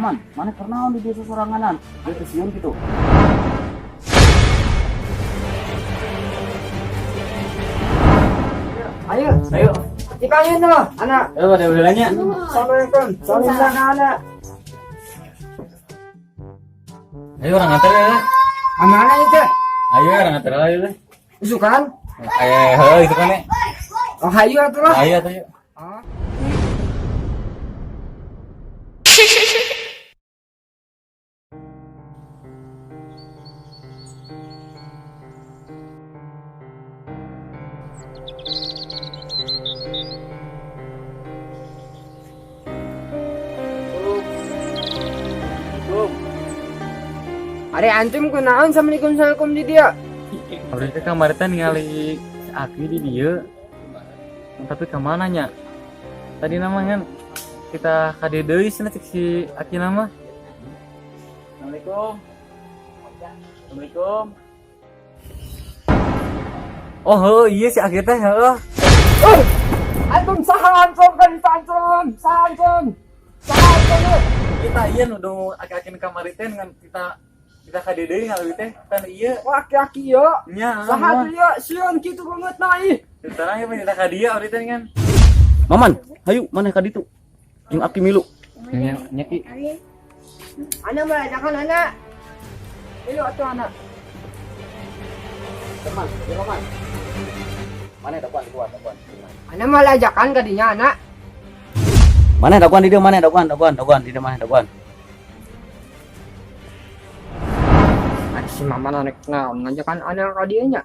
Maman, maneh keur naon di desa soranganan? Dia teh sieun gitu. Ayo, Ayo. Dipangin loh, anak. Ayo pada udah. Assalamualaikum. Salam anak. Ayo urang nganter ya. Amanah itu? Ayo urang nganter ayo teh. Isukan? Eh, heuh itu kan. Oh, hayu atuh lah. Ayo atuh yuk. Ah. Ari antum kunaon assalamualaikum assalamualaikum di dia. Abdi teh kamari teh ningali si Aki di dieu. Tapi kemana nya? Tadi namanya kita ka dieu deui cenah cek si Aki nama. Assalamualaikum. Assalamualaikum. Oh, heuh, iya si Aki teh heuh. Oh, antum saha antum kan itu antum, saha antum. Saha antum. Eh. Kita iya nu dong aki-aki nu kamari teh ngan kita kita ka dieu deui ngaleuwih teh kan iya. Wah, aki-aki yo. Nya. Saha tuh yo, sieun kitu banget na ih. Sekarang ya kita ka dieu abdi teh kan. Maman, hayu maneh ka ditu. Jeung Aki milu. Nya nya Ki. Ana mah jangan anak. Ayo atuh anak. Teman, ya Maman. Maneh daguan di luar, daguan. Ana mah lajakan kadinya anak. Maneh daguan di dieu, maneh daguan, daguan, daguan di dieu maneh daguan. Ari si mama narik naon ngajakan anak ka dieu nya.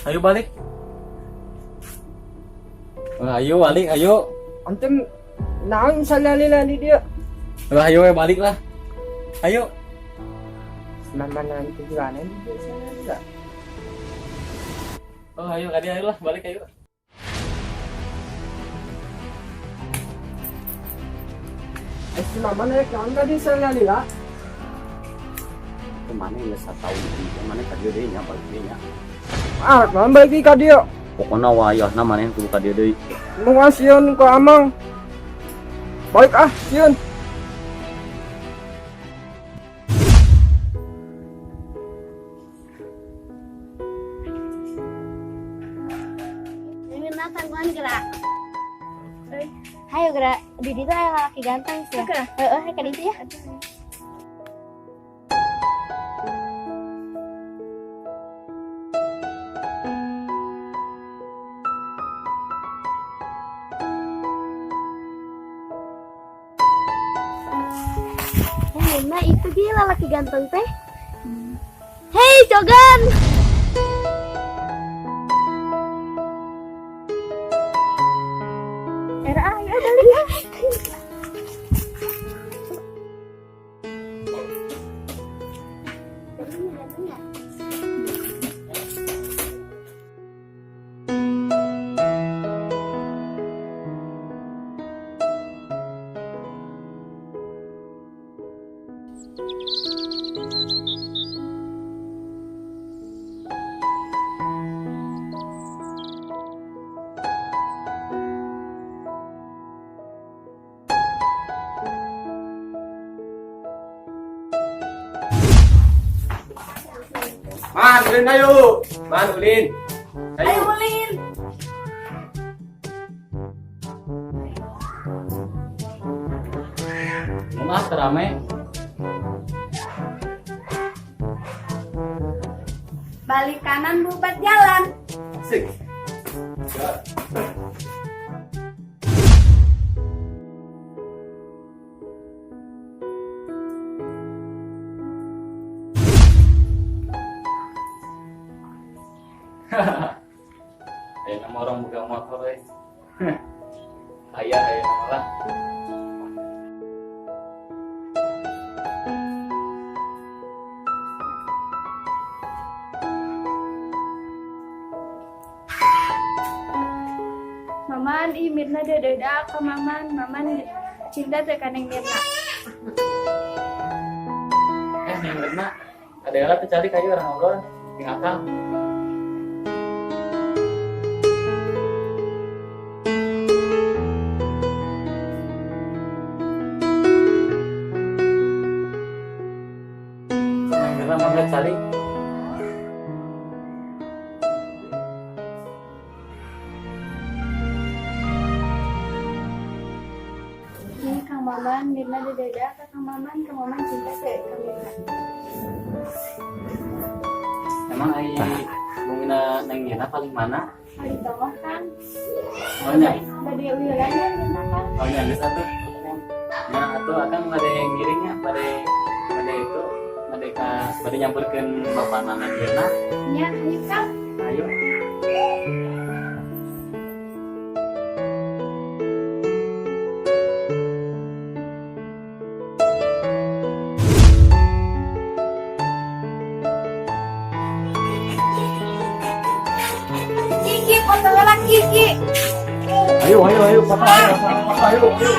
Ayo balik. Ayo balik, ayo. Antum naon salali-lali dia. Lah ayo we balik lah. Ayo. Mama nanti gimana di dia sana. Oh, ayo kadi ayo lah balik ayo. Eh, si mama naik naon tadi salali lah. Maneh geus satahun ieu maneh ka dieu deui nya balik deui nya. Ah, naon balik deui ka dieu. Pokona wayahna maneh kudu ka dieu deui. Mau sieun ku amang. Balik ah, sieun. Ini tangguhan gerak. Hayo gerak, di ditu aya lalaki ganteng sih. Heeh, ka ditu ya. Eh, nah itu dia lalaki ganteng teh. Hei, Cogan. Era ah, ya balik ah. Ganteng ya? Man, ulin ayo. Man, ulin. Ayo ulin. Maaf terame. Balik kanan bubat jalan. Sik. Ayo nama orang buka motor eh. Ayah ayo nama lah. Ih, Mirna deudeuh ka Maman. Maman cinta teu ka Neng Mirna? Eh, Neng Mirna, ada lah tuh cari kayu urang ngobrol jeung Akang. Neng Mirna, mangga calik. Ih, Kang Maman, Mirna deudeuh ka Kang Maman. Kang Maman cinta teu ka Mirna? Emang ai bumina Neng Mirna paling mana? Paling tonggoh, Kang. Oh nya. Bade ulilan ya Mirna, Kang. Oh nya, geus atuh. Nah, atuh Akang bade ngiringnya, bade bade itu, bade ka bade nyamperkeun bapak Neng Mirna. Nya, ayo, Kang. Ayo. Kiki, foto lah, Kiki. Ayo, ayo, ayo, papa, ayo, papa, ayo, ayo.